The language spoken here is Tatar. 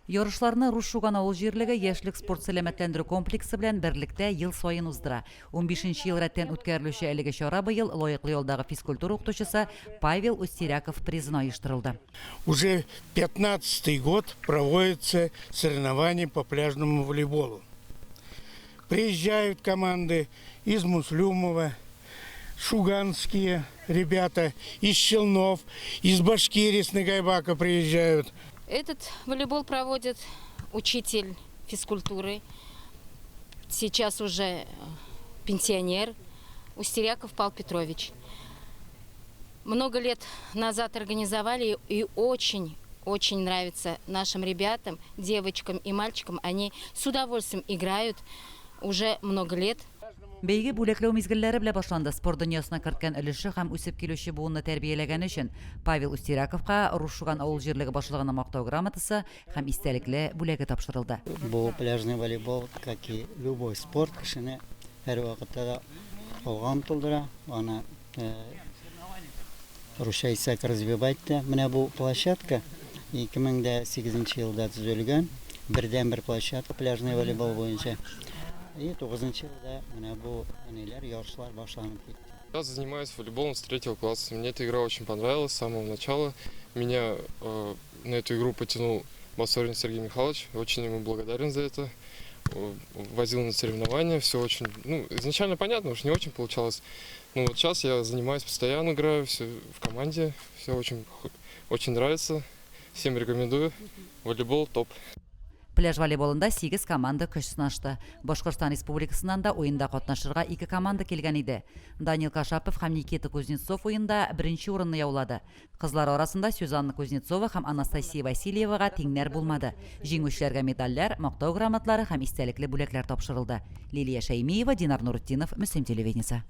Ярышларны Рус Шуган авыл җирлеге Яшьлек спорт-сәламәтләндерү комплексы белән берлектә ел саен уздыра. Унбишенче ел рәттән үткәрелүче әлеге чара быел лаеклы ялдагы физкультура укытучысы Павел Устеряков призына оештырылды. Уже пятнадцатый год проводятся соревнования по пляжному волейболу. Приезжают команды из Муслюмова, шуганские ребята, из Челнов, из Башкирии с Нагайбака приезжают. Этот волейбол проводит учитель физкультуры, сейчас уже пенсионер Устеряков Павел Петрович. Много лет назад организовали и очень очень нравится нашим ребятам, девочкам и мальчикам. Они с удовольствием играют уже много лет. Бәйге бүләкләү мизгелләре белән башланды. Спорт дөньясына керткән өлеше һәм үсеп килүче буынны тәрбияләгәне өчен Павел Устеряковка Рус Шуган авыл җирлеге башлыгының мактау грамотасы һәм истәлекле бүләге тапшырылды. Бу пляжный волейбол, как и любой спорт, кешене һәрвакытта да алга омтылдыра, аны русча әйтсәк, развивать итә. Менә бу площадка 2008 елда төзелгән, бердәнбер площадка пляжный волейбол буенча. И 9 елда менә бу ниләр, ярышлар башланып китте. Я занимаюсь волейболом с третьего класса. Мне эта игра очень понравилась с самого начала. Меня на эту игру потянул Басорин Сергей Михайлович. Очень ему благодарен за это. Возил на соревнования, все очень. Ну, изначально понятно, уж не очень получалось. Ну вот сейчас я занимаюсь постоянно, играю, все в команде, все очень, очень нравится. Всем рекомендую. Волейбол топ. Пляж волейболында 8 команда көч сынашты. Башкортстан Республикасыннан да уенда катнашырга ике команда килгән иде. Данил Кашапов һәм Никита Кузнецов уенда беренче урынны яулады. Кызлар арасында Сюзанна Кузнецова һәм Анастасия Васильевага тиңнәр булмады. Җиңүчеләргә медальләр, мактау грамоталары һәм истәлекле бүләкләр тапшырылды. Лилия Шәймиева, Динар Нурутдинов, Мөслим телевидениесе.